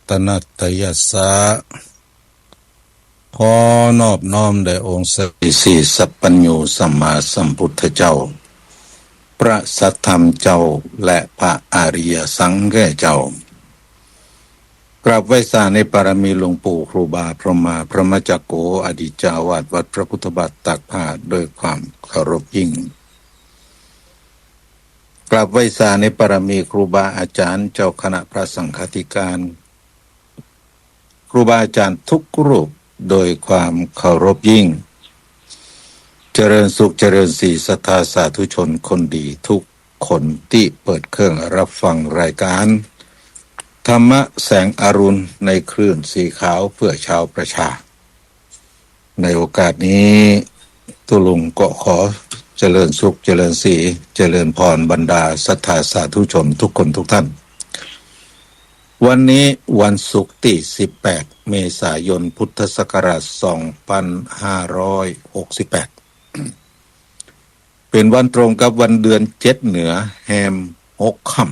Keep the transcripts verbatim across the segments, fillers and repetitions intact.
ตนัตถยัสสะ ขอนอบน้อมแด่องค์สรรพสีสัพพัญญูสัมมาสัมพุทธเจ้า พระสัทธรรมเจ้า และพระอริยสังฆเจ้า กราบไหว้สาในบารมีหลวงปู่ครูบาพรหมา พรหมจักโก อดีตเจ้าอาวาสวัดพระพุทธบาทตากผ้าด้วยความเคารพยิ่ง กราบไหว้สาในบารมีครูบาอาจารย์ เจ้าคณะพระสังฆาธิการ ครูบาอาจารย์ทุกรูปโดยความเคารพยิ่ง เจริญสุขเจริญสี ศรัทธาสาธุชนคนดีทุกคนตี้เปิดเครื่องรับฟังรายการ ธรรมะแสงอรุณในคลื่นสีขาวเพื่อชาวประชา ในโอกาสนี้ ตุ๊ลุงก็ขอเจริญสุขเจริญสี เจริญพรบรรดาศรัทธาสาธุชนทุกคนทุกท่าน วันนี้วันศุกร์ตี้ สิบแปด เมษายน พุทธศักราช สองพันห้าร้อยหกสิบแปด เป๋นวันตรงกับวันเดือนเจ็ดเหนือแฮมหกค่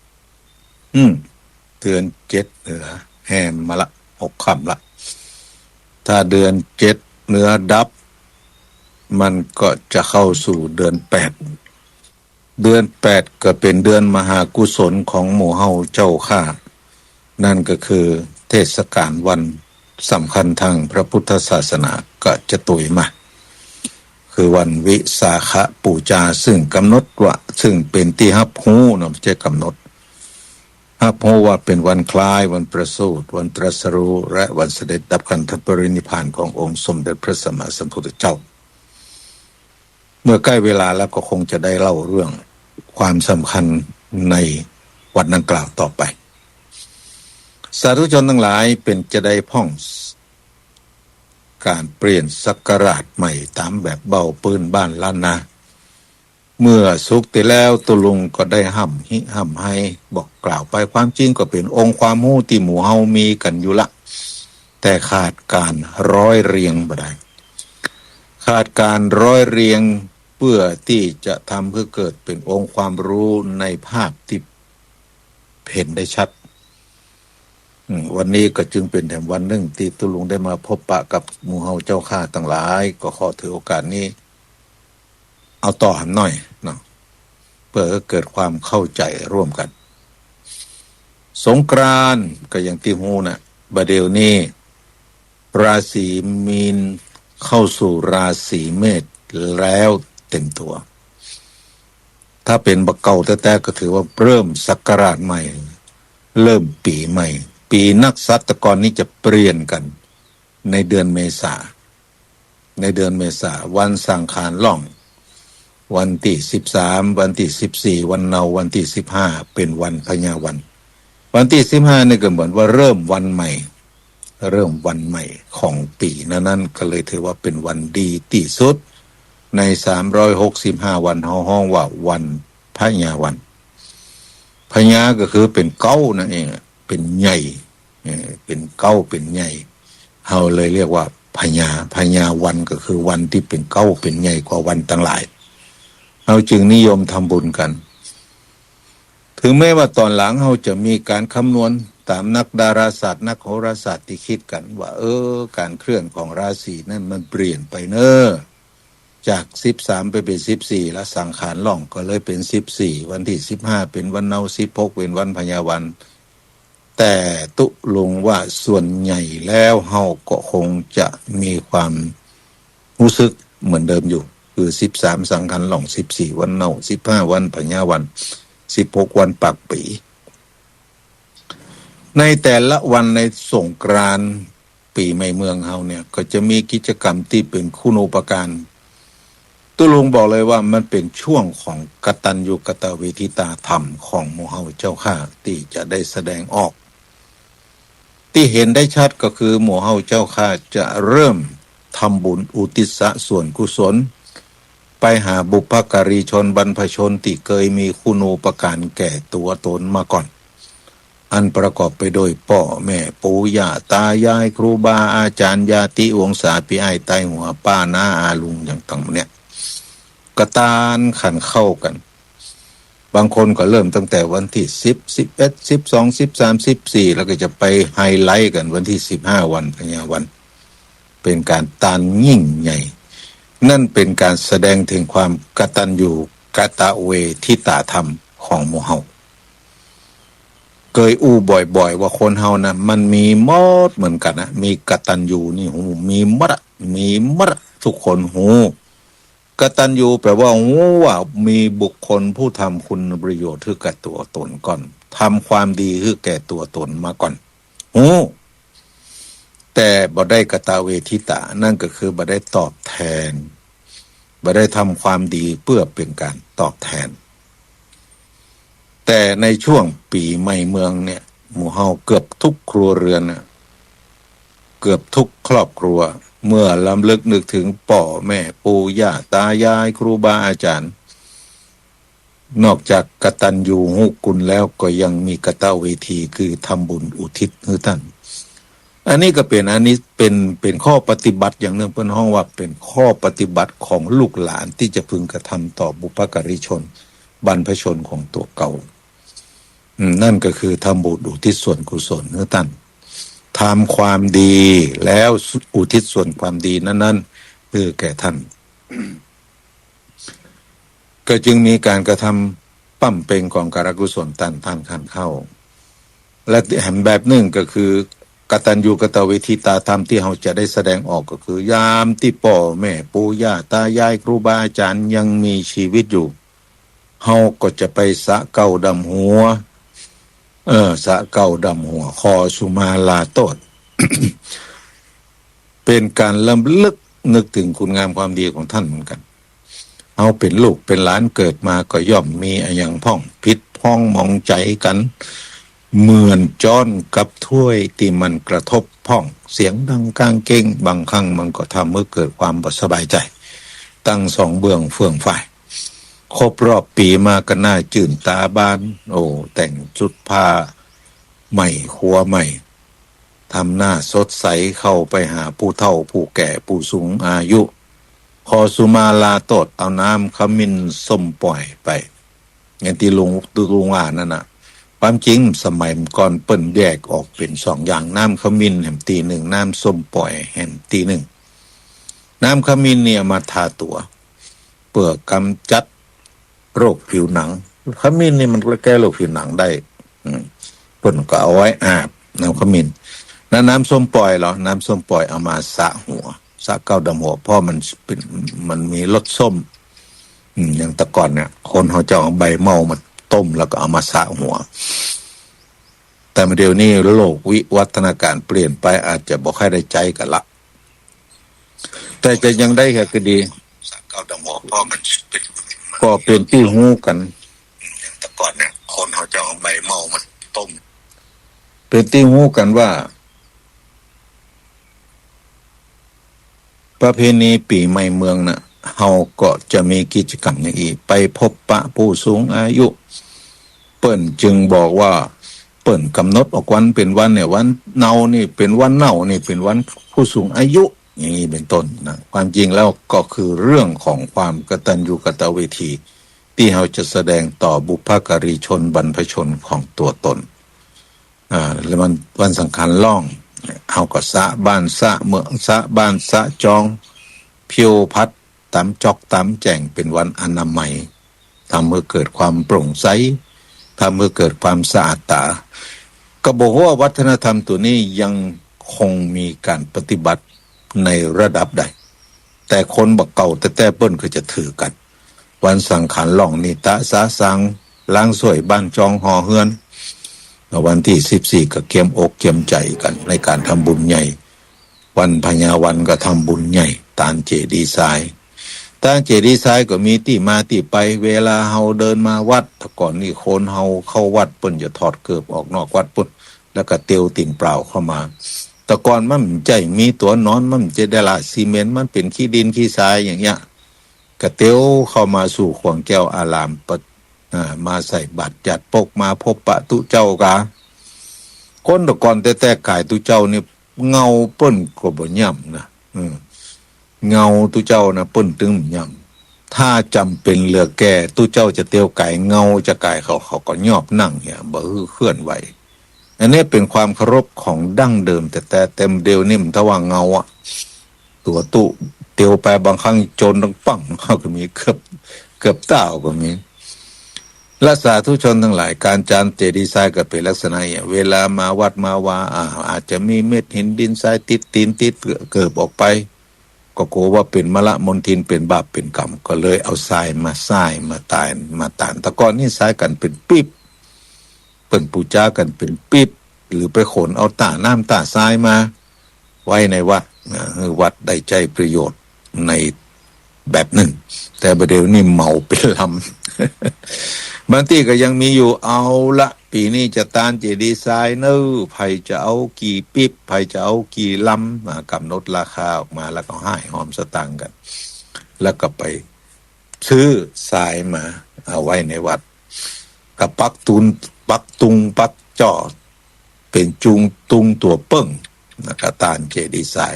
ำ อืม เดือนเจ็ดเหนือแฮมมาละ หกค่ำละ ถ้าเดือนเจ็ดเหนือดับ มันก็จะเข้าสู่เดือนแปด เดือนแปดก็เป๋นเดือนมหากุศลของหมู่เฮาเจ้าข้า นั่นก็คือเทศกาลวันสำคัญตางพระพุทธศาสนาก็จะตวยมา คือวันวิสาขปูจา ซึ่งกำหนดว่า ซึ่งเป๋นตี้ฮับฮู้เนาะ บ่ใจ้กำหนด ฮับฮู้ว่าเป๋นวันคล้ายวันประสูติ วันตรัสรู้ และวันเสด็จดับขันธปรินิพพานขององค์สมเด็จพระสัมมาสัมพุทธเจ้า เมื่อใกล้เวลาแล้วก็คงจะได้เล่าเรื่องความสำคัญในวันดังกล่าวต่อไป สาธุชนตังหลาย เป๋นจาใดพ่อง ก๋านเปลี่ยนศักราชใหม่ต๋ามแบบเบ้าปื้นบ้านล้านนา เมื่อศุกร์ตี้แล้วตุ๊ลุงก็ได้ฮ่ำฮิฮ่ำไฮบอกกล่าวไป ความจริงก็เป๋นองค์ความฮู้ตี้หมู่เฮามีกั๋นอยู่ละ แต่ขาดก๋านร้อยเรียงบ่ได้ ขาดก๋านร้อยเรียงเปื้อตี้จะทำหื้อเกิดเป๋นองค์ความฮู้ในภาพตี้เห็นได้ชัด อืม วันนี้ก็จึงเป๋นแถมวันนึ่งตี้ตุ๊ลุงได้มาพบปะกับหมู่เฮาเจ้าข้าตังหลาย ก็ขอถือโอกาสนี้ เอาต่อหำหน้อยเนาะ เปื้อหื้อเกิดความเข้าใจ๋ร่วมกั๋น สงกรานต์ก็อย่างตี้ฮู้น่ะ บ่าเดี่ยวนี้ ราศีมีนเข้าสู่ราศีเมษแล้วเต็มตั๋ว ถ้าเป๋นบ่าเก่าแต๊ๆ ก็ถือว่าเริ่มศักราชใหม่ เริ่มปี๋ใหม่ ปี๋นักษัตรกรนี้จะเปลี่ยนกั๋นในเดือนเมษา ในเดือนเมษา วันสังขารล่อง วันตี้สิบสาม วันตี้สิบสี่ วันเนา วันตี้สิบห้า เป๋นวันพญาวัน วันตี้สิบห้านี่ก็เหมือนว่าเริ่มวันใหม่ เริ่มวันใหม่ของปี๋นั้นๆ ก็เลยถือว่าเป๋นวันดีตี้สุด ในสามร้อยหกสิบห้าวัน เฮาฮ้องว่าวันพญาวัน พญาก็คือเป๋นเก๊านั่นเองอะ เป๋นใหญ่ เออ เป๋นเก๊าเป๋นใหญ่ เฮาเลยเรียกว่าพญา พญาวันก็คือวันตี้เป๋นเก๊าเป๋นใหญ่กว่าวันตังหลาย เฮาจึงนิยมทำบุญกั๋น ถึงแม้ว่าต๋อนหลังเฮาจะมีก๋านคำนวณต๋ามนักดาราศาสตร์ นักโหราศาสตร์ตี้กึ๊ดกั๋นว่า เออ ก๋านเคลื่อนของราศีนั้นมันเปลี่ยนไปเน้อ จากสิบสามไปเป๋นสิบสี่ แล้วสังขารล่องก็เลยเป๋นสิบสี่ วันตี้สิบห้าเป๋นวันเนา สิบหกเป๋นวันพญาวัน แต่ตุ๊ลุงว่าส่วนใหญ่แล้วเฮาก็คงจะมีความฮู้สึกเหมือนเดิมอยู่ คือสิบสามสังขารล่อง สิบสี่วันเนา สิบห้าวันพญาวัน สิบหกวันปากปี๋ ในแต่ละวันในสงกรานต์ปี๋ใหม่เมืองเฮาเนี่ย ก็จะมีกิจกรรมตี้เป๋นคุณูปการ ตุ๊ลุงบอกเลยว่ามันเป๋นช่วงของกตัญญูกตเวทิตาธรรมของหมู่เฮาเจ้าข้าตี้จะได้แสดงออก ตี้เห็นได้ชัดก็คือหมู่เฮาเจ้าข้าจะเริ่มทำบุญอุทิศส่วนกุศล ไปหาบุพการีชนบรรพชนตี้เกยมีคุณูปการแก่ตั๋วต๋นมาก่อน อันประกอบไปโดยป้อแม่ปู่ย่าต๋ายาย ครูบาอาจ๋ารย์ ญาติวงศาพี่อ้ายใต้หัว ป้าน้าอาลุงอย่างต่างเนี่ย ก็ตานขันข้าวกั๋น บางคนก็เริ่มตั้งแต่วันตี้สิบ สิบเอ็ด สิบสอง สิบสาม สิบสี่ แล้วก็จะไปไฮไลต์กั๋นวันตี้สิบห้า วันพญาวัน เป๋นก๋านตานยิ่งใหญ่ นั่นเป๋นก๋านแสดงเถิงความกตัญญูกตเวทิตาธรรมของหมู่เฮา เกยอู้บ่อยๆ ว่าคนเฮานะ มันมีหมดเหมือนกั๋นนะ มีกตัญญูนี่ฮู้ มีหมดอะ มีหมดอะ ทุกคนฮู้ กตัญญูแปลว่าฮู้ว่ามีบุคคลผู้ทำคุณประโยชน์หื้อแก่ตั๋วต๋นก่อน ทำความดีหื้อแก่ตั๋วต๋นมาก่อน ฮู้ แต่บ่ได้กตเวทิตา นั่นก็คือบ่ได้ตอบแทน บ่ได้ทำความดีเพื่อเป๋นก๋านตอบแทน แต่ในช่วงปี๋ใหม่เมืองเนี่ย หมู่เฮาเกือบทุกครัวเรือนน่ะ เกือบทุกครอบครัว เมื่อรำลึกนึกถึงป้อแม่ปู่ย่าตายายครูบาอาจ๋ารย์ นอกจากกตัญญูฮู้คุณแล้วก็ยังมีกตเวที คือทำบุญอุทิศหื้อต้าน อันนี้ก็เป๋น อันนี้เป๋น เป๋นข้อปฏิบัติอย่างนึ่ง เปิ้นฮ้องว่าเป๋นข้อปฏิบัติของลูกหลานตี้จะพึงกระทำต่อบุพการีชน บรรพชนของตั๋วเก่า อืม นั่นก็คือทำบุญอุทิศส่วนกุศลหื้อต้าน ทำความดีแล้วอุทิศส่วนความดีนั้นๆ หื้อแก่ต้าน ก็จึงมีก๋านกระทำบำเพ็ญก๋องการกุศลตานทานขันข้าว และแหมแบบนึ่งก็คือ กตัญญูกตเวทิตาธรรมตี้เฮาจะได้แสดงออกก็คือ ยามตี้ป้อแม่ปู่ย่าตายายครูบาอาจ๋ารย์ยังมีชีวิตอยู่ เฮาก็จะไปสระเก๊าดำหัว เออ สระเก๊าดำหัว ขอสุมาลาโต้ษ เป๋นก๋านรำลึกนึกถึงคุณงามความดีของต้านเหมือนกั๋น เฮาเป๋นลูกเป๋นหลานเกิดมาก็ย่อมมีอะหยังพ่องผิดพ้องหมองใจ๋กั๋น เหมือนจ๊อนกับถ้วยตี้มันกระทบพ่อง เสียงดังก้างเก้ง บางครั้งมันก็ทำหื้อเกิดความบ่สบายใจ๋ ตึงสองเบื้องเฟื่องฝ่าย ครบรอบปี๋มาก็หน้าจื้นต๋าบาน โอ้ แต่งชุดผ้าใหม่ ครัวใหม่ ทำหน้าสดใส เข้าไปหาผู้เฒ่าผู้แก่ผู้สูงอายุ ขอสุมาลาโต้ษ เอาน้ำขมิ้นส้มป่อยไป อย่างตี้ลุง ตี้ลุงว่านั่นน่ะ ความจริงสมัยก่อนเปิ้นแยกออกเป๋นสองอย่าง น้ำขมิ้นแหมตี้นึ่ง น้ำส้มป่อยแหมตี้นึ่ง น้ำขมิ้นนี่เอามาทาตั๋ว เปื้อกำจัดโรคผิวหนัง ขมิ้นนี่มันแก้โรคผิวหนังได้ อืม เปิ้นก็เอาไว้อาบน้ำขมิ้น แล้วน้ำส้มป่อยเหรอ น้ำส้มป่อยเอามาสระหัว สระเก๊าดำหัว เพราะมันเป๋น มันมีรสส้ม อืม อย่างแต่ก่อนเนี่ย คนเขาจะเอาใบเมามาต้มแล้วก็เอามาสระหัว แต่มาเดี๋ยวนี้โลกวิวัฒนาการเปลี่ยนไป อาจจะบ่ค่อยได้ใจ๊กั๋นละ แต่จะยังได้แค่ก็ดี ก็เป๋นตี้ฮู้กั๋น แต่ก่อนเนี่ย คนเขาจะเอาใบเมามาต้ม เป๋นตี้ฮู้กั๋นว่า ประเพณีปี๋ใหม่เมืองน่ะ เฮาก็จะมีกิจกรรมอย่างอี้ ไปพบปะผู้สูงอายุ เปิ้นจึงบอกว่า เปิ้นกำหนดออกวันเป๋นวันเนี่ย วันเนานี่เป๋นวันเนานี่เป๋นวันผู้สูงอายุ อย่างนี้เป๋นต้นนะ ความจริงแล้วก็คือเรื่องของความกตัญญูกตเวที ตี้เฮาจะแสดงต่อบุพการีชนบรรพชนของตั๋วต๋น อ่า แล้ววัน วันสังขารล่อง เฮาก็สระบ้านสระเมือง สระบ้านสระจอง ผิวพรรณต๋ามจ๊อกต๋ามแจ่ง เป๋นวันอนามัย ทำหื้อเกิดความโปร่งใส ทำหื้อเกิดความสะอาดต๋า ก็บ่ฮู้ว่าวัฒนธรรมตั๋วนี้ยังคงมีก๋านปฏิบัติในระดับใด แต่คนบ่าเก่าแต๊ๆ เปิ้นก็จะถือกั๋น วันสังขารล่องนี่ตะสะสาง ล้างส้วยบ้านจองหอเฮือน แล้ววันตี้สิบสี่ก็เกียมอกเกียมใจ๋กั๋นในก๋านทำบุญใหญ่ วันพญาวันก็ทำบุญใหญ่ ตานเจดีย์ทราย ตานเจดีย์ทรายก็มีตี้มาตี้ไป เวลาเฮาเดินมาวัด แต่ก่อนนี่คนเฮาเข้าวัดเปิ้นจะถอดเกิบออกนอกวัดปุ้น แล้วก็เตียวตี๋นเปล่าเข้ามา แต่ก่อนมันบ่ใจ้มีตั๋วนอน มันบ่ใจ้ได้ลาดซีเมนต์ มันเป๋นขี้ดินขี้ทรายอย่างเงี้ย ก็เตียวเข้ามาสู่ขวงแก้วอาราม ปะ อ่า มาใส่บาตรหยาดปก มาพบปะตุ๊เจ้ากา คนแต่ก่อนแต๊ๆ ก๋ายตุ๊เจ้านี่ เงาเปิ้นก็บ่ย่ำนะ อืม เงาตุ๊เจ้านะ เปิ้นตึงบ่ย่ำ ถ้าจ๋ำเป๋นเหลือแก่ ตุ๊เจ้าจะเตียวก๋าย เงาจะก๋ายเขา เขาก็ยอบนั่งเหีย บ่หื้อเคลื่อนไหว อันนี้เป๋นความเคารพของดั้งเดิมแต๊ๆ แต่เดี๋ยวนี้มันถ้าว่าเงาอะ ตั๋วตุ๊เตียวไปบางครั้งโจรตังปั้ง เขาก็มี เกือบ เกือบต้าวก็มี และสาธุชนตังหลาย ก๋านจานเจดีย์ทรายก็เป๋นลักษณะเหีย เวลามาวัดมาวา อ่า อาจจะมีเม็ดหินดินทรายติดตี๋นติดเกิบออกไป ก็กั๋วว่าเป๋นมลมลทิน เป๋นบาปเป๋นกรรม ก็เลยเอาทรายมาสร้าย มาตาน มาตาน แต่ก่อนนี้ทรายกั๋นเป๋นปิ๊บ เปิ้นปู๋จากั๋นเป๋นปิ๊บ หรือไปขนเอาต้าน้ำต้าทรายมา ไว้ในวัดนะ หื้อวัดได้ใจ๊ประโยชน์ในแบบนึ่ง แต่บ่าเดี่ยวนี้เหมาเป๋นลำ บางตี้ก็ยังมีอยู่ เอาละ ปี๋นี้จะตานเจดีย์ทรายเน่อ ใผจะเอากี่ปิ๊บ ใผจะเอากี่ลำ อ่า ก๋ำหนดราคาออกมา แล้วก็ห้ายหอมสตางค์กั๋น แล้วก็ไปซื้อทรายมาเอาไว้ในวัด ก็ปักตุง ปักตุงปักจ้อ เป๋นจุงตุงตั๋วเปิ้ง แล้วก็ตานเจดีย์ทราย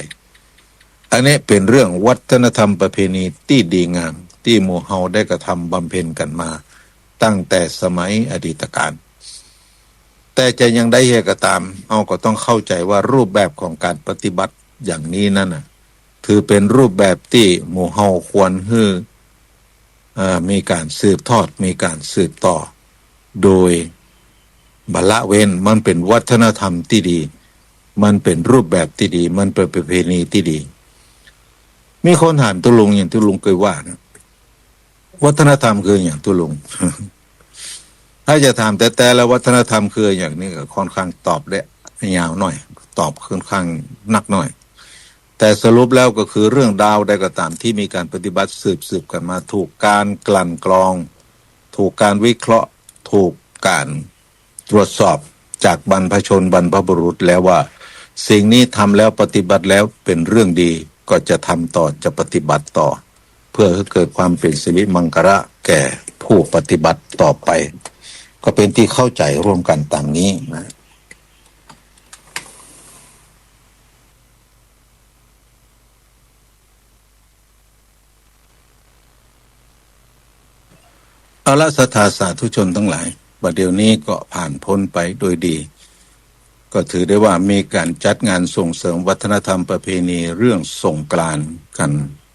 อันนี้เป๋นเรื่องวัฒนธรรมประเพณีตี้ดีงาม ตี้หมู่เฮาได้กระทำบำเพ็ญกั๋นมาตั้งแต่สมัยอดีตกาล แต่จะอย่างใดเหียก็ต๋าม เฮาก็ต้องเข้าใจ๋ว่ารูปแบบของก๋านปฏิบัติอย่างนี้นั้นน่ะ ถือเป๋นรูปแบบตี้หมู่เฮาควรหื้อ เอ่อ มีก๋านสืบทอด มีก๋านสืบต่อ โดยบ่ละเว้น มันเป๋นวัฒนธรรมตี้ดี มันเป๋นรูปแบบตี้ดี มันเป๋นประเพณีตี้ดี มีคนถามตุ๊ลุง อย่างตุ๊ลุงเกยว่านะ วัฒนธรรมคืออะหยังตุ๊ลุง ถ้าจะถามแต๊ๆ แล้ววัฒนธรรมคืออะหยังนี่ก็ค่อนข้างตอบได้ยาวหน่อย ตอบค่อนข้างนักหน่อย แต่สรุปแล้วก็คือเรื่องดาวใดก็ต๋ามตี้มีก๋านปฏิบัติสืบๆ กั๋นมา ถูกก๋านกลั่นกรอง ถูกก๋านวิเคราะห์ ถูกก๋านตรวจสอบจากบรรพชนบรรพบุรุษแล้วว่า สิ่งนี้ทำแล้วปฏิบัติแล้วเป๋นเรื่องดี ก็จะทำต่อ จะปฏิบัติต่อ เพื่อหื้อเกิดความเป๋นสิริมังคละแก่ผู้ปฏิบัติต่อไป ก็เป๋นตี้เข้าใจ๋ร่วมกั๋นต๋ามนี้นะ เอาละ ศรัทธาสาธุชนตังหลาย บ่าเดี่ยวนี้ก็ผ่านป๊นไปโดยดี ก็ถือได้ว่ามีก๋านจัดงานส่งเสริมวัฒนธรรมประเพณีเรื่องสงกรานต์กั๋น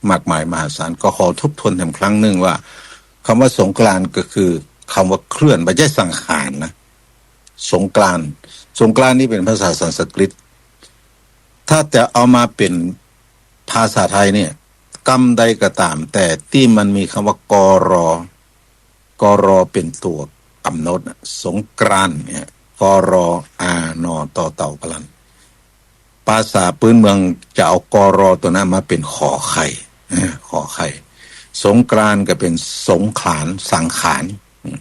มากมายมหาศาล ก็ขอทบทวนแถมครั้งนึ่งว่า กำว่าสงกรานต์ก็คือกำว่าเคลื่อน บ่ใจ้สังขารนะ สงกรานต์ สงกรานต์นี่เป๋นภาษาสันสกฤต ถ้าจะเอามาเป๋นภาษาไทยเนี่ย กำใดก็ต๋ามแต่ตี้มันมีกำว่า กร. กร. เป๋นตั๋วก๋ำหนดน่ะ สงกรานต์เนี่ย กร. อา นอ ตอเต่า พลัน ภาษาปื๊นเมืองจะเอา กร. ตั๋วนั้นมาเป๋น ขอไข่ เออ ขอไข่ สงกรานต์ก็เป๋นสงขลาน สังขาร อืม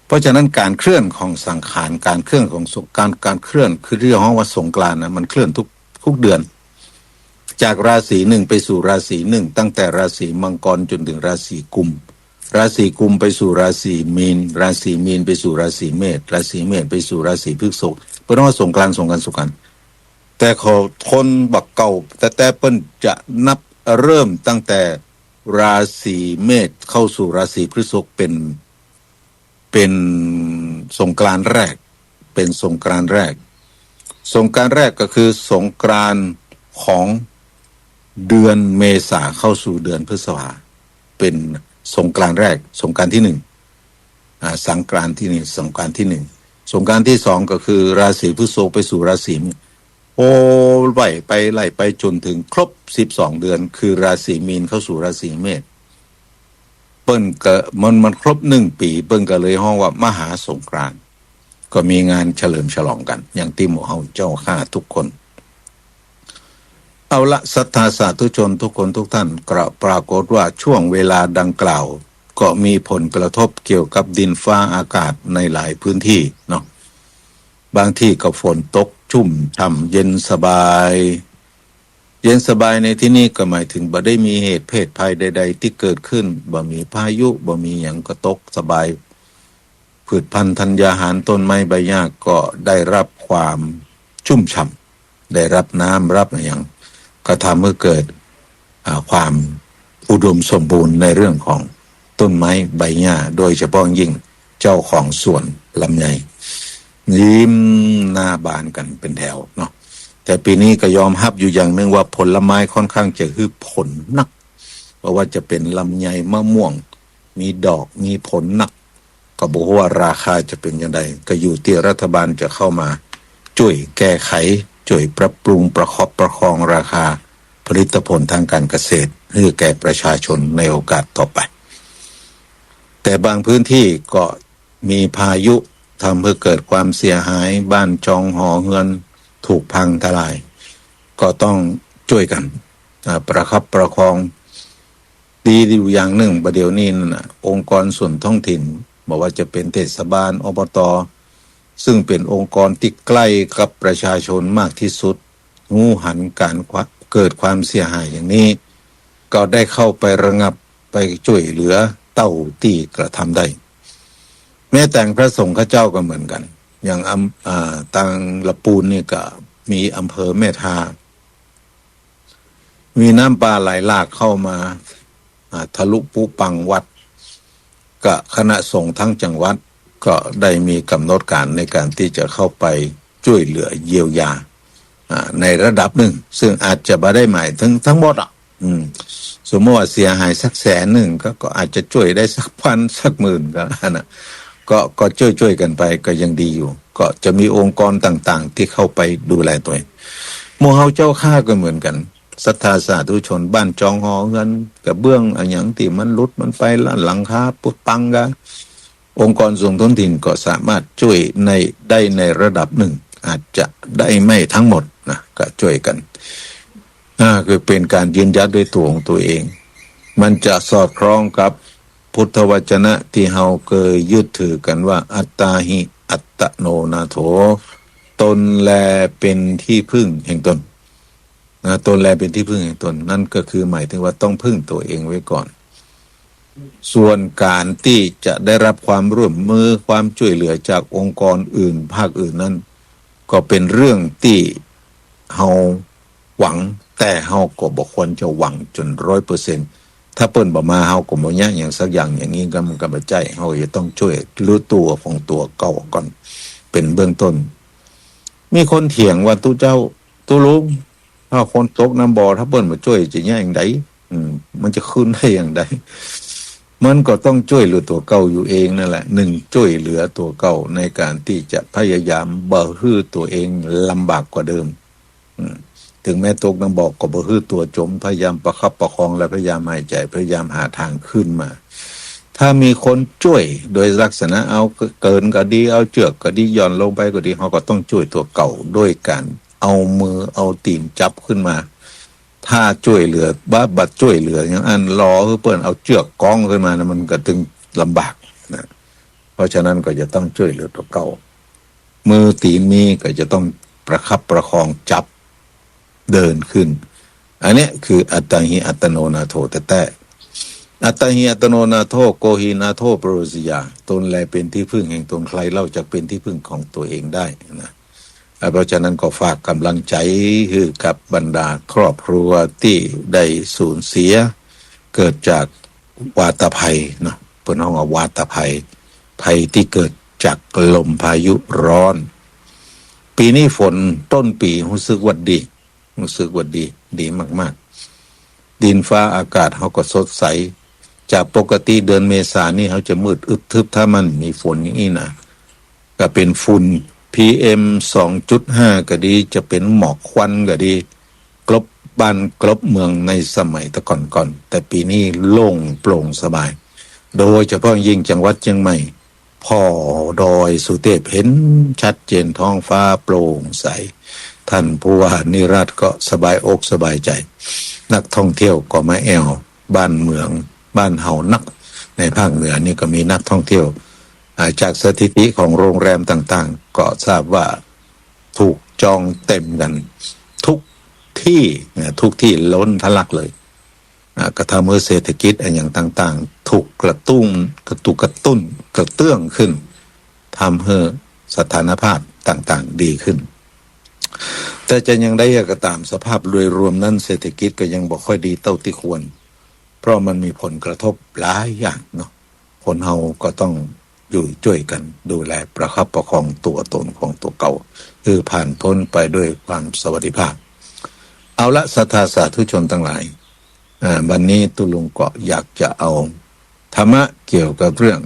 เพราะฉะนั้นก๋านเคลื่อนของสังขาร ก๋านเคลื่อนของสง ก๋าน ก๋านเคลื่อนคือตี้ฮ้องว่าสงกรานต์นะ มันเคลื่อนทุก ทุกเดือน จากราศีนึ่งไปสู่ราศีนึ่ง ตั้งแต่ราศีมังกรจ๋นเถิงราศีกุม ราศีกุมไปสู่ราศีมีน ราศีมีนไปสู่ราศีเมษ ราศีเมษไปสู่ราศีพฤษภ เปิ้นฮ้องว่าสงกรานต์ สงกรานต์ สงกรานต์ แต่ของคนบ่าเก่าแต๊ๆ เปิ้นจะนับเริ่มตั้งแต่ราศีเมษเข้าสู่ราศีพฤษภเป๋น เป๋นสงกรานต์แรก เป๋นสงกรานต์แรก สงกรานต์แรกก็คือสงกรานต์ของเดือนเมษาเข้าสู่เดือนพฤษภา เป๋นสงกรานต์แรก สงกรานต์ตี้นึ่ง อ่า สงกรานต์ตี้นึ่ง สงกรานต์ตี้นึ่ง สงกรานต์ตี้สองก็คือราศีพฤษภไปสู่ราศีมีน โอ้ ไล่ไป ไล่ไปจ๋นเถิงครบสิบสองเดือน คือราศีมีนเข้าสู่ราศีเมษ เปิ้นก็ มัน มันครบนึ่งปี๋ เปิ้นก็เลยฮ้องว่ามหาสงกรานต์ ก็มีงานเฉลิมฉลองกั๋น อย่างตี้หมู่เฮาเจ้าข้าทุกคน เอาละ ศรัทธาสาธุชนทุกคนทุกท่าน กระ ปรากฏว่าช่วงเวลาดังกล่าว ก็มีผลกระทบเกี่ยวกับดินฟ้าอากาศในหลายพื้นที่เนาะ บางที่ก็ฝนตกชุ่มฉ่ำเย็นสบาย เย็นสบายในตี้นี้ก็หมายเถิงบ่ได้มีเหตุเพศภัยใดๆ ตี้เกิดขึ้น บ่มีพายุ บ่มีหยัง ก็ตกสบาย พืชพันธุ์ธัญญาหาร ต้นไม้ใบหญ้าก็ได้รับความชุ่มฉ่ำ ได้รับน้ำ รับอะหยัง ก็ทำหื้อเกิด อ่า ความ อุดมสมบูรณ์ในเรื่องของต้นไม้ใบหญ้า โดยเฉพาะยิ่งเจ้าของสวนลำไย ริมหน้าบ้านกั๋นเป๋นแถวเนาะ แต่ปี๋นี้ก็ยอมฮับอยู่อย่างนึ่งว่าผลไม้ค่อนข้างจะหื้อผลนัก บ่ว่าจะเป๋นลำไย มะม่วง มีดอก มีผลนัก ก็บ่ฮู้ว่าราคาจะเป๋นจาใด ก็อยู่ตี้รัฐบาลจะเข้ามาจ้วยแก้ไข จ้วยปรับปรุง ประคับประคองราคาผลิตผลทางการเกษตรหื้อแก่ประชาชนในโอกาสต่อไป แต่บางพื้นที่ก็มีพายุทำหื้อเกิดความเสียหาย บ้านจองหอเฮือนถูกพังทลาย ก็ต้องจ้วยกั๋น อ่า ประคับประคอง ดีอยู่อย่างนึ่ง บ่าเดี่ยวนี้นั่นน่ะ องค์กรส่วนท้องถิ่น บ่ว่าจะเป๋นเทศบาล อบต ซึ่งเป๋นองค์กรตี้ใก้กับประชาชนมากตี้สุด ฮู้หันก๋านเกิดความเสียหายอย่างนี้ ก็ได้เข้าไประงับ ไปจ้วยเหลือเต้าตี้กระทำได้ แม้แต่พระสงฆ์ข้าเจ้าก็เหมือนกั๋น อย่างอำ อ่า ตางละปูนนี่ก็มีอำเภอแม่ทา มีน้ำป่าไหลหลากเข้ามา อ่า ทะลุปุปังวัด ก็คณะสงฆ์ทั้งจังหวัดก็ได้มีก๋ำหนดก๋านในก๋านตี้จะเข้าไปจ้วยเหลือเยียวยา อ่า ในระดับนึ่ง ซึ่งอาจจะบ่ได้หมายเถิงตังหมดอะ อืม สมมุติว่าเสียหายสักแสนนึ่ง ก็ ก็อาจจะจ้วยได้สักพันสักหมื่นก็อันน่ะ ก็ ก็จ้วยๆ กั๋นไปก็ยังดีอยู่ ก็จะมีองค์กรต่างๆ ตี้เข้าไปดูแลตวย หมู่เฮาเจ้าข้าก็เหมือนกั๋น ศรัทธาสาธุชนบ้านจองหอเฮือน กระเบื้องอะหยังตี้มันหลุดมันไปละ หลังคาปุปังกะ องค์กรส่วนท้องถิ่นก็สามารถจ้วยใน ได้ในระดับนึ่ง อาจจะได้ไม่ทั้งหมดนะ ก็จ้วยกั๋น อ่า คือเป๋นก๋านยืนหยัดด้วยตั๋วของตั๋วเอง มันจะสอดคล้องกับพุทธวจนะตี้เฮาเกยยึดถือกั๋นว่า อัตตาหิ อัตตโนนาโถ ตนแลเป๋นตี้พึ่งแห่งตน นะ ตนแลเป๋นตี้พึ่งแห่งตน นั่นก็คือหมายเถิงว่าต้องพึ่งตั๋วเองไว้ก่อน ส่วนก๋านตี้จะได้ฮับความร่วมมือ ความจ้วยเหลือจากองค์กรอื่น ภาคอื่นนั้น ก็เป๋นเรื่องตี้เฮาหวัง แต่เฮาก็บ่ควรจะหวังจ๋นร้อยเปอร์เซ็นต์ ถ้าเปิ้นบ่มา เฮาก็บ่ยากหยังสักอย่าง อย่างนี้ก็มันก็บ่ใจ้ เฮาจะต้องจ้วยเหลือตั๋วของตั๋วเก่าก่อน เป๋นเบื้องต้น มีคนเถียงว่า ตุ๊เจ้า ตุ๊ลุง ถ้าคนตกน้ำบ่อ ถ้าเปิ้นบ่จ้วยจะเยียะอย่างใด อืม มันจะขึ้นได้อย่างใด มันก็ต้องจ้วยเหลือตั๋วเก่าอยู่เองนั่นแหละ นึ่ง จ้วยเหลือตั๋วเก่าในก๋านตี้จะพยายามบ่หื้อตั๋วเองลำบากกว่าเดิม อืม เถิงแม้ตกน้ำบ่อก็บ่หื้อตั๋วจ๋ม พยายามประคับประคองและพยายามหายใจ๋ พยายามหาตางขึ้นมา ถ้ามีคนจ้วยโดยลักษณะเอาเกินก็ดี เอาเจื้อกก็ดี หย่อนลงไปก็ดี เฮาก็ต้องจ้วยตั๋วเก่าโดยก๋านเอามือเอาตี๋นจับขึ้นมา ถ้าจ้วยเหลือ บ่ บ่จ้วยเหลืออย่างอั้น รอหื้อเปิ้นเอาเจื้อกก๊องขึ้นมานะ มันก็ตึงลำบากนะ เพราะฉะนั้นก็จะต้องจ้วยเหลือตั๋วเก่า มือตี๋นมีก็จะต้องประคับประคองจับเดินขึ้น อันเนี้ยคืออัตตาหิอัตตโนนาโถแต๊ๆ อัตตาหิอัตตโนนาโถ โกหินาโถ ปโรสยา ตนแลเป๋นตี้พึ่งแห่งตน ใครเล่าจักเป๋นตี้พึ่งของตั๋วเองได้นะ อ่ะ เพราะฉะนั้นก็ฝากก๋ำลังใจ๋หื้อกับบรรดาครอบครัวตี้ได้สูญเสีย เกิดจากวาตภัยเนาะ เปิ้นฮ้องว่าวาตภัย ภัยตี้เกิดจากลมพายุร้อน ปี๋นี้ฝนต้นปี๋ฮู้สึกว่าดี ฮู้สึกว่าดี ดีมากๆ ดินฟ้าอากาศเฮาก็สดใส จากปกติเดือนเมษานี่เฮาจะมืดอึบทึบ ถ้ามันมีฝนอย่างนี้นะ ก็เป๋นฝุ่น พีเอ็ม สองจุดห้า ก็ดี จะเป๋นหมอกควันก็ดี กลบบ้านกลบเมืองในสมัยแต่ก่อนๆ แต่ปี๋นี้โล่งโปร่งสบาย โดยเฉพาะยิ่งจังหวัดเจียงใหม่ ผ่อดอยสุเทพเห็นชัดเจน ท้องฟ้าโปร่งใส ท่านผู้ว่านิรัตน์ก็สบายอกสบายใจ๋ นักท่องเที่ยวก็มาแอ่วบ้านเมืองบ้านเฮานัก ในภาคเหนือนี่ก็มีนักท่องเที่ยว อ่า จากสถิติของโรงแรมต่างๆ ก็ทราบว่าถูกจองเต็มกั๋นทุกตี้นะ ทุกตี้ล้นทะลักเลย อ่า ก็ทำหื้อเศรษฐกิจอะหยังต่างๆ ถูกกระตุ้น ถูกกระตุ้น กระเตื้องขึ้น ทำหื้อสถานภาพต่างๆ ดีขึ้น แต่จะอย่างใดก็ต๋าม สภาพโดยรวมนั้นเศรษฐกิจก็ยังบ่ค่อยดีเต้าตี้ควร ผ ราะมันมีผลกระทบหลายอย่างเนาะ คนเฮาก็ต้องอยู่จ้วยกั๋นดูแลประคับประคองตั๋วตนของตั๋วเก่า หื้อผ่านป๊นไปด้วยความสวัสดิภาพ เอาละ ศรัทธาสาธุชนตังหลาย อ่า วันนี้ตุ๊ลุงก็อยากจะเอาธรรมะเกี่ยวกับเรื่อง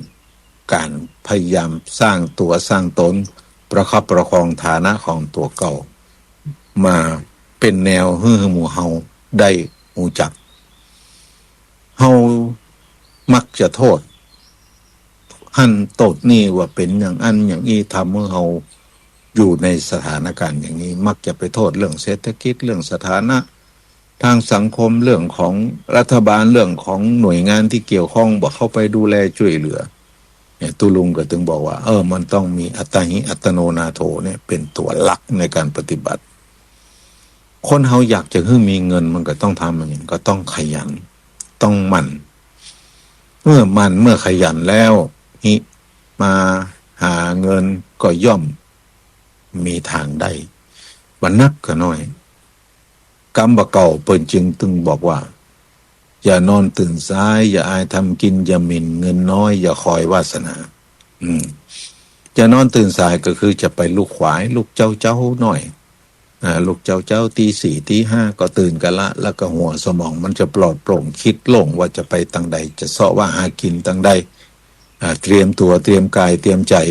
ก๋านพยายามสร้างตั๋วสร้างตน ประคับประคองฐานะของตั๋วเก่า มาเป๋นแนวหื้อหมู่เฮาได้ฮู้จัก เฮามักจะโต้ษหั้นโต้ษนี่ว่าเป๋นอย่างอั้นอย่างอี้ ทำหื้อเฮาอยู่ในสถานการณ์อย่างนี้ มักจะไปโต้ษเรื่องเศรษฐกิจ เรื่องสถานะทางสังคม เรื่องของรัฐบาล เรื่องของหน่วยงานตี้เกี่ยวข้อง บ่เข้าไปดูแลจ้วยเหลือ เนี่ย ตุ๊ลุงก็ตึงบอกว่า เออ มันต้องมีอัตตาหิอัตโนนาโถเนี่ยเป๋นตั๋วหลักในก๋านปฏิบัติ คนเฮาอยากจะหื้อมีเงิน มันก็ต้องทำอย่างนี้ ก็ต้องขยัน ต้องหมั่น เมื่อหมั่น เมื่อขยันแล้ว หิมาหาเงินก็ย่อมมีตางได้ บ่นักก็น้อย กำบ่าเก่าเปิ้นจึงตึงบอกว่า อย่านอนตื่นสาย อย่าอายทำกิน อย่าหมิ่นเงินน้อย อย่าคอยวาสนา อืม อย่านอนตื่นสายก็คือจะไปลุกขวาย ลุกเจ๊าๆ หน้อย อ่า ลุกเจ๊าๆ ตีสี่ตีห้าก็ตื่นกั๋นละ แล้วก็หัวสมองมันจะปลอดโปร่ง คิดโล่งว่าจะไปตางใด จะเซาะว่าหากิ๋นตางใด อ่า เตรียมตั๋ว เตรียมก๋าย เตรียมใจ๋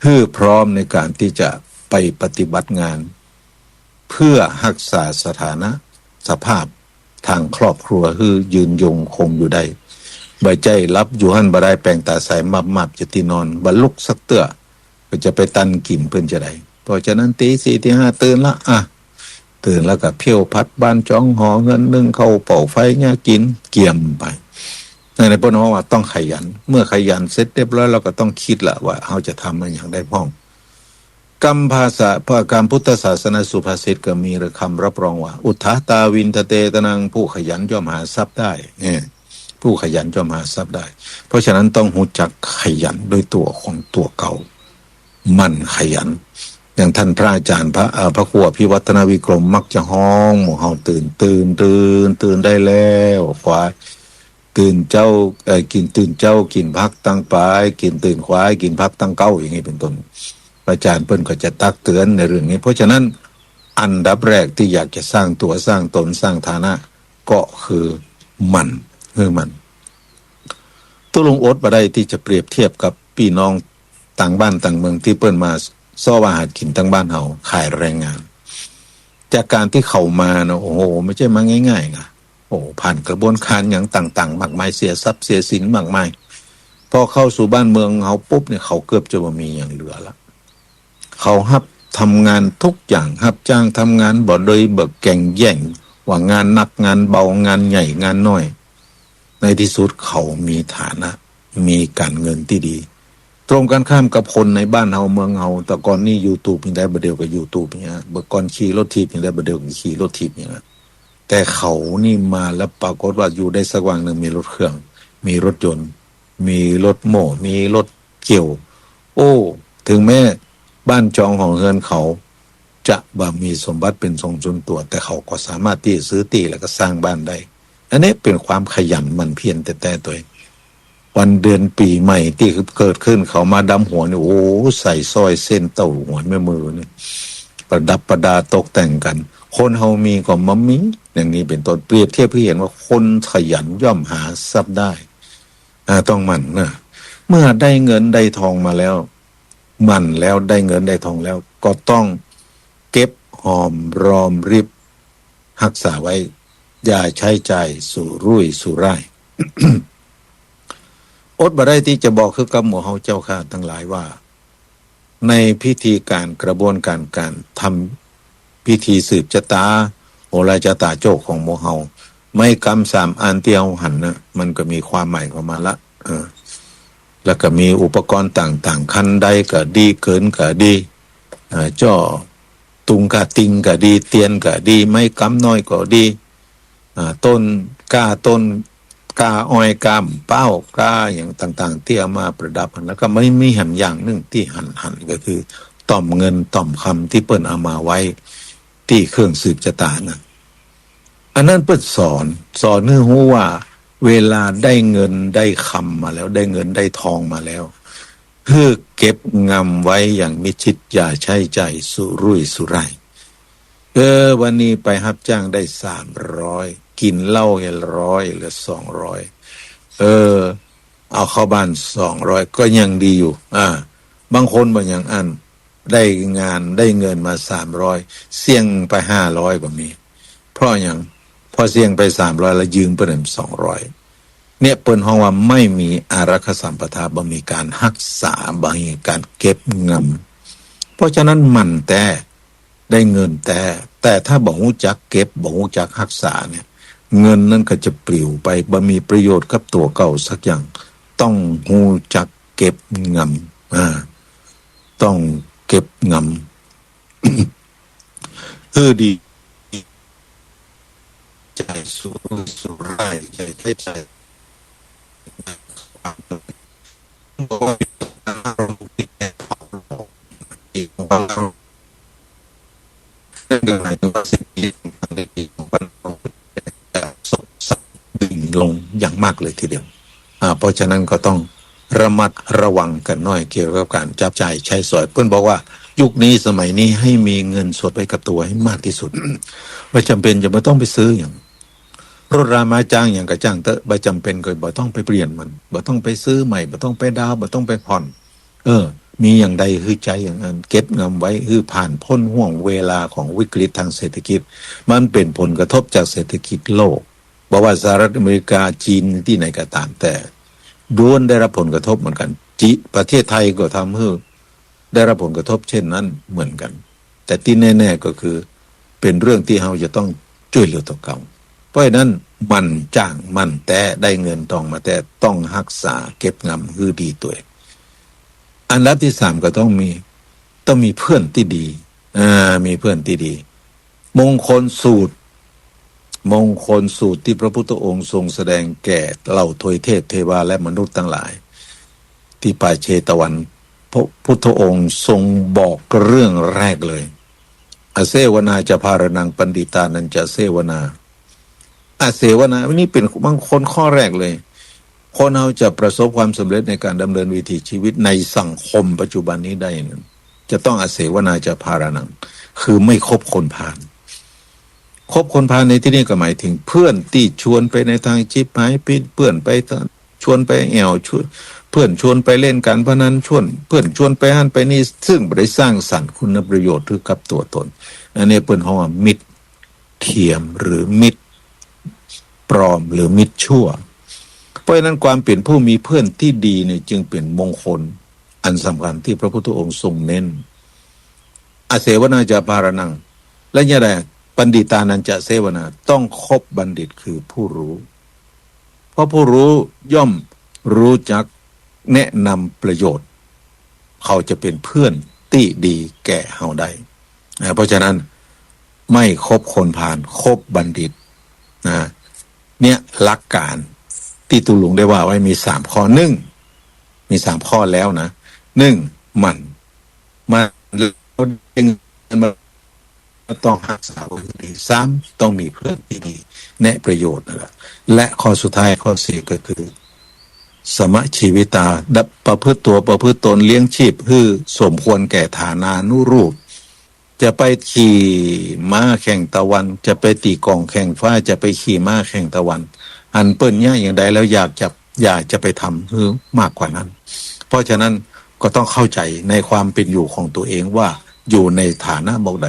หื้อพร้อมในก๋านตี้จะไปปฏิบัติงาน เพื่อฮักษาสถานะสภาพตางครอบครัวหื้อยืนยงคงอยู่ได้ บ่ใจ้หลับอยู่หั้นบ่ได้ แป๋งต๋าใสมับๆ จะตี้นอน บ่ลุกสักเตื้อ ก็จะไปตันกิ๋นเปิ้นจาใด เพราะฉะนั้นตีสี่ตีห้าตื่นละ อ่ะ ตื่นแล้วก็เผี้ยวผัดบ้านจองหอ เฮือนนึ่งข้าวเป่าไฟเยียะกิ๋น เกียมไป นั่นแหละเปิ้นฮ้องว่าต้องขยัน เมื่อขยันเสร็จเรียบร้อย เฮาก็ต้องกึ๊ดละว่าเฮาจะทำอะหยังได้พ่อง กำภาษา พระ กำพุทธศาสนสุภาษิตก็มีกำรับรองว่า อุทธาตา วินทเต ตะนัง ผู้ขยันย่อมหาทรัพย์ได้ เนี่ย ผู้ขยันย่อมหาทรัพย์ได้ เพราะฉะนั้นต้องฮู้จักขยันด้วยตั๋วของตั๋วเก่า หมั่นขยัน อย่างต้านพระอาจ๋ารย์ พระ เอ่อ พระครูอภิวัฒนวิกรมมักจะฮ้องหมู่เฮาตื่น ตื่น ตื่น ตื่นได้แล้ว ขวาย ตื่นเจ๊า เอ่อ กิ๋น ตื่นเจ๊ากิ๋นผักตังป๋าย กิ๋น ตื่นขวายกิ๋นผักตังเก๊า อย่างนี้เป๋นต้น อาจ๋ารย์เปิ้นก็จะตักเตือนในเรื่องนี้ เพราะฉะนั้นอันดับแรกตี้อยากจะสร้างตั๋วสร้างตนสร้างฐานะ ก็คือหมั่น หื้อหมั่น ตุ๊ลุงอดบ่ได้ตี้จะเปรียบเทียบกับปี้น้องต่างบ้านต่างเมืองตี้เปิ้นมาเซาะว่าหากิ๋นตางบ้านเฮา ขายแรงงาน จากก๋านตี้เขามาเนาะ โอ้โห บ่ใจ้มาง่ายๆ นะ โอ้ ผ่านกระบวนก๋านหยังต่างๆ มากมาย เสียทรัพย์เสียสินมากมาย พอเข้าสู่บ้านเมืองเฮาปุ๊บเนี่ย เขาเกือบจะบ่มีหยังเหลือละ เขาฮับทำงานทุกอย่าง ฮับจ้างทำงานบ่เดยบ่แก่งแย่ง ว่างานหนักงานเบา งานใหญ่งานน้อย ในตี้สุดเขามีฐานะ มีก๋านเงินตี้ดี ตรงกันข้ามกับคนในบ้านเฮาเมืองเฮา แต่ก่อนนี่ยูทูบยังได้ บ่าเดี่ยวก็ยูทูบอย่างเงี้ย บ่าก่อนขี่รถถีบยังได้ บ่าเดี่ยวก็ขี่รถถีบอย่างเงี้ย แต่เขานี่มาแล้วปรากฏว่าอยู่ได้สักวันนึ่งมีรถเครื่อง มีรถยนต์ มีรถโม่ มีรถเกี่ยว โอ้ เถิงแม้บ้านจองหอเฮือนเขาจะบ่มีสมบัติเป๋นของส่วนตั๋ว แต่เขาก็สามารถตี้จะซื้อตี้แล้วก็สร้างบ้านได้ อันนี้เป๋นความขยันหมั่นเพียรแต๊ๆ ตวย วันเดือนปี๋ใหม่ตี้เกิดขึ้น เขามาดำหัวนี่ โอ้ ใส่สร้อยเส้นเต้าหวนแม่มือนี่ ประดับประดาตกแต่งกั๋น คนเฮามีก็บ่มี อย่างนี้เป๋นต้น เปรียบเทียบหื้อหันว่าคนขยันย่อมหาทรัพย์ได้ อ่า ต้องหมั่นนะ เมื่อได้เงินได้ทองมาแล้ว หมั่นแล้ว ได้เงินได้ทองแล้ว ก็ต้องเก็บหอมรอมริบ ฮักษาไว้ อย่าใจ๊จ่ายสุรุ่ยสุร่าย อดบ่ได้ตี้จะบอกคือกับหมู่เฮาเจ้าข้าตังหลายว่า ในพิธีก๋านกระบวนก๋านก๋านทำพิธีสืบจะต๋า โหราจะต๋าโจกของหมู่เฮา ไม้กำสามอันตี้เฮาหันนะ มันก็มีความหมายของมันละ เออ แล้วก็มีอุปกรณ์ต่างๆ คันไดก็ดี เกินก็ดี อ่า จ้อ ตุงกาติงก็ดี เตียนก็ดี ไม้กำน้อยก็ดี อ่า ต้นกล้า ต้นกล้าอ้อย กล้าเป๊า กล้าหยังต่างๆ ตี้เอามาประดับ แล้วก็มี มีแหมอย่างนึ่งตี้หันๆ ก็คือต่อมเงินต่อมคำตี้เปิ้นเอามาไว้ตี้เครื่องสืบจะต๋านะ อันนั้นเปิ้นสอน สอนหื้อฮู้ว่า เวลาได้เงินได้คำมาแล้ว ได้เงินได้ทองมาแล้ว หื้อเก็บงำไว้อย่างมิดชิด อย่าใจ๊จ่ายสุรุ่ยสุร่าย เออ วันนี้ไปฮับจ้างได้สามร้อย กิ๋นเหล้าเฮาร้อย เหลือสองร้อย เออ เอาเข้าบ้านสองร้อย ก็ยังดีอยู่ อ่า บางคนบ่อย่างอั้น ได้งานได้เงินมาสามร้อย เสี้ยงไปห้าร้อยก็มี เพราะหยัง เพราะเสี้ยงไปสามร้อยแล้วยืมเปิ้นสองร้อย เนี่ยเปิ้นฮ้องว่าไม่มีอารักขสัมปทา บ่มีก๋านฮักษา บ่มีก๋านเก็บงำ เพราะฉะนั้นหมั่นแต๊ ได้เงินแต๊ แต่ถ้าบ่ฮู้จักเก็บ บ่ฮู้จักฮักษาเนี่ย เงินนั้นก็จะปลิวไป บ่มีประโยชน์กับตั๋วเก่าสักอย่าง ต้องฮู้จักเก็บงำ อ่า ต้องเก็บงำ หื้อดี ใจ๊สุรุ่ยสุร่าย ใจ๊ใจ๊จ่าย นั่นก็หมายถึงว่าเศรษฐกิจของประเทศของบ้านเราจะซบเซาดิ่งลงอย่างมากเลยทีเดียว อ่า เพราะฉะนั้นก็ต้องระมัดระวังกั๋นหน่อยเกี่ยวกับก๋านจับจ่ายใจ๊สอย เปิ้นบอกว่ายุคนี้สมัยนี้ให้มีเงินสดไว้กับตัวให้มากที่สุด บ่จำเป็นจะบ่ต้องไปซื้อหยัง รถรามาจ้างหยังก็จ้างเต๊อะ บ่จำเป็นก็บ่ต้องไปเปลี่ยนมัน บ่ต้องไปซื้อใหม่ บ่ต้องไปดาวน์ บ่ต้องไปผ่อน เออ มีอย่างใดหื้อใจ๊อย่างอั้น เก็บงำไว้หื้อผ่านพ้นห่วงเวลาของวิกฤตทางเศรษฐกิจ มันเป๋นผลกระทบจากเศรษฐกิจโลก บ่ว่าสหรัฐอเมริกา จีน ตี้ไหนก็ต๋ามแต่ ล้วนได้รับผลกระทบเหมือนกั๋น จิ ประเทศไทยก็ทำหื้อได้รับผลกระทบเช่นนั้นเหมือนกั๋น แต่ตี้แน่ๆ ก็คือเป๋นเรื่องตี้เฮาจะต้องจ้วยเหลือตั๋วเก่า เพราะฉะนั้นหมั่นจ้าง หมั่นแต๊ ได้เงินตองมาแต๊ ต้องฮักษาเก็บงำหื้อดีตวย อันดับตี้สามก็ต้องมี ต้องมีเพื่อนตี้ดี อ่า มีเพื่อนตี้ดี มงคลสูตร มงคลสูตรตี้พระพุทธองค์ทรงแสดงแก่เหล่าทวยเทพเทวาและมนุษย์ตังหลาย ตี้ป่าเชตวัน พระพุทธองค์ทรงบอกเรื่องแรกเลย อเสวนาจะภารณัง ปัณฑิตานัญจะเสวนา อเสวนา นี่เป๋นมงคลข้อแรกเลย คนเฮาจะประสบความสำเร็จในการดำเนินวิถีชีวิตในสังคมปัจจุบันนี้ได้นั้น จะต้องอเสวนาจะภารณัง คือไม่คบคนพาล คบคนพาลในตี้นี้ก็หมายถึงเพื่อนตี้ชวนไปในตางฉิบหาย เปื้อนไปตาง ชวนไปแอ่ว ชวน เพื่อนชวนไปเล่นก๋านพนัน ชวน เพื่อนชวนไปหั้นไปนี่ ซึ่งบ่ได้สร้างสรรค์คุณประโยชน์หื้อกับตั๋วตน อันนี้เปิ้นฮ้องว่ามิตรเทียมหรือมิตรปลอมหรือมิตรชั่ว เพราะฉะนั้นความเป๋นผู้มีเพื่อนตี้ดีเนี่ยจึงเป๋นมงคลอันสำคัญตี้พระพุทธองค์ทรงเน้น อเสวนาจะภารณัง และยังไง ปัณฑิตานัญจะเสวนา ต้องคบบัณฑิตคือผู้รู้ เพราะผู้รู้ย่อมรู้จักแนะนำประโยชน์ เขาจะเป๋นเพื่อนตี้ดีแก่เฮาได้ นะ เพราะฉะนั้นไม่คบคนพาล คบบัณฑิต นะ เนี่ยหลักก๋านตี้ตุ๊ลุงได้ว่าไว้มีสามข้อ นึ่ง มีสามข้อแล้วนะ นึ่ง หมั่น หมั่นแล้วได้เงินมา ต้องฮักษาไว้หื้อดี สาม ต้องมีเพื่อนตี้ดี แนะประโยชน์นั่นแหละ และข้อสุดท้ายข้อสี่ก็คือ สมะชีวิตา ประพฤติตั๋วประพฤติตนเลี้ยงชีพหื้อสมควรแก่ฐานานุรูป จะไปขี่ม้าแข่งตะวัน จะไปตี๋ก๋องแข่งฟ้า จะไปขี่ม้าแข่งตะวัน อันเปิ้นเยียะอย่างใดแล้วอยากจะ อย่าจะไปทำหื้อมากกว่านั้น เพราะฉะนั้นก็ต้องเข้าใจ๋ในความเป๋นอยู่ของตั๋วเองว่าอยู่ในฐานะบ่ใด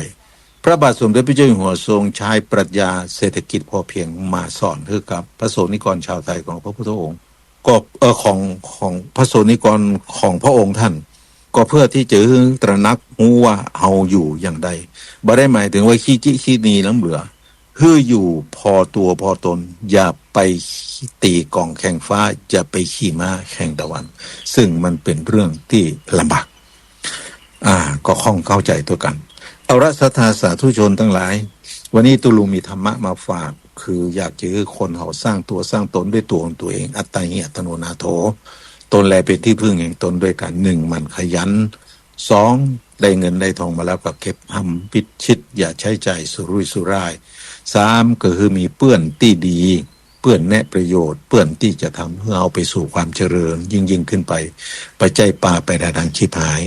พระบาทสมเด็จพระเจ้าอยู่หัวทรงใจ๊ปรัชญาเศรษฐกิจพอเพียงมาสอนหื้อกับพระสงฆ์นิกรชาวไทยของพระพุทธองค์ ก็ เอ่อ ของ ของพระสงฆ์นิกรของพระองค์ท่าน ก็เพื่อตี้จะหื้อตระหนักฮู้ว่าเฮาอยู่อย่างใด บ่ได้หมายถึงว่าขี้จิขี้หนีล้ำเหลือ หื้ออยู่พอตั๋วพอตน อย่าไปตี๋ก๋องแข่งฟ้า อย่าไปขี่ม้าแข่งตะวัน ซึ่งมันเป๋นเรื่องตี้ลำบาก อ่า ก็คงเข้าใจ๋ตวยกั๋น เอาละ ศรัทธาสาธุชนตังหลาย วันนี้ตุ๊ลุงมีธรรมะมาฝาก คืออยากจะหื้อคนเฮาสร้างตั๋วสร้างตนด้วยตั๋วของตั๋วเอง อัตตาหิอัตโนนาโถ ตนแลเป๋นตี้พึ่งแห่งตน ด้วยก๋าน นึ่ง หมั่นขยัน สอง ได้เงินได้ทองมาแล้วก็เก็บหำมิดชิด อย่าใจ๊จ่ายสุรุ่ยสุร่าย สาม ก็คือมีเปื้อนตี้ดี ปื้นแนะประโยชน์ ปื้นตี้จะทำหื้อเฮาไปสู่ความเจริญยิ่งๆ ขึ้นไป บ่ใจ้ปาไปในตางฉิบหาย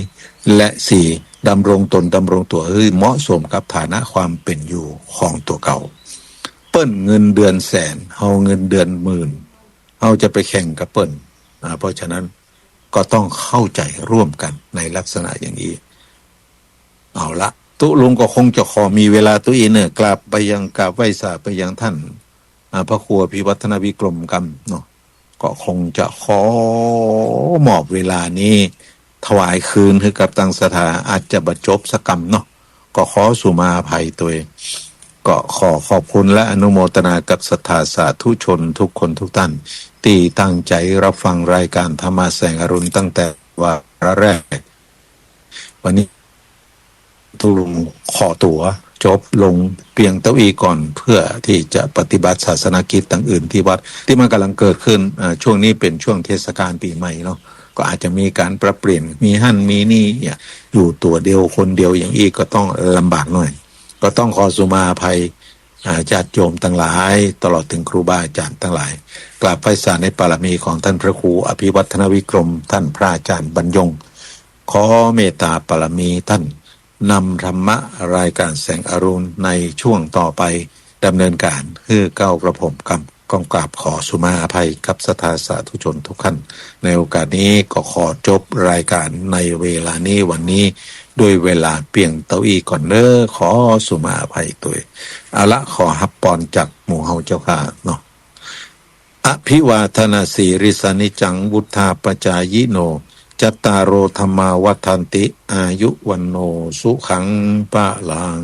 และสี่ ดำรงตนดำรงตั๋วหื้อเหมาะสมกับฐานะความเป๋นอยู่ของตั๋วเก่า เปิ้นเงินเดือนแสน เฮาเงินเดือนหมื่น เฮาจะไปแข่งกับเปิ้น อ่า เพราะฉะนั้นก็ต้องเข้าใจ๋ร่วมกั๋นในลักษณะอย่างอี้ เอาละ ตุ๊ลุงก็คงจะขอมีเวลาตุ๊อี้เน่อ กราบไปยัง กราบไหว้สาไปยังต้าน อ่า พระครูอภิวัฒนวิกรมกำเนาะ ก็คงจะขอมอบเวลานี้ถวายคืนหื้อกับตังศรัทธา อาจจะบ่จบสักกำเนาะ ก็ขอสุมาอภัยตวย ก็ขอขอบคุณและอนุโมทนากับศรัทธาสาธุชนทุกคนทุกท่าน ตี้ตั้งใจ๋รับฟังรายการธรรมะแสงอรุณตั้งแต่วาระแรก วันนี้ตุ๊ลุงขอตั๋วจบลงเปียงเต้าอี้ก่อน เพื่อตี้จะปฏิบัติศาสนกิจตางอื่นตี้วัด ตี้มันก่ำลังเกิดขึ้น อ่า ช่วงนี้เป๋นช่วงเทศกาลปี๋ใหม่เนาะ ก็อาจจะมีก๋านปรับเปลี่ยน มีหั้นมีนี่เนี่ย อยู่ตั๋วเดียวคนเดียวอย่างอี้ก็ต้องลำบากหน่อย ก็ต้องขอสุมาอภัย อ่า ญาติโยมตังหลาย ตลอดเถิงครูบาอาจ๋ารย์ตังหลาย กราบไหว้สาในปารมีของต้านพระครูอภิวัฒนวิกรม ต้านพระอาจ๋ารย์บรรยง ขอเมตตาปารมีต้าน นำธรรมะรายการแสงอรุณในช่วงต่อไปดำเนินก๋านหื้อเก๊ากระผมกำ ก้องกราบขอสุมาอภัยกับศรัทธาสาธุชนทุกท่าน ในโอกาสนี้ก็ขอจบรายการในเวลานี้วันนี้ ด้วยเวลาเปียงเต้าอี้ก่อนเน่อ ขอสุมาอภัยตวย เอาละ ขอฮับปอนจากหมู่เฮาเจ้าข้าเนาะ อภิวาทนสีลิสสะนิจจัง วุฑฒาปจายิโน จัตตาโร ธัมมา วัฑฒันติ อายุ วัณโณ สุขัง พลัง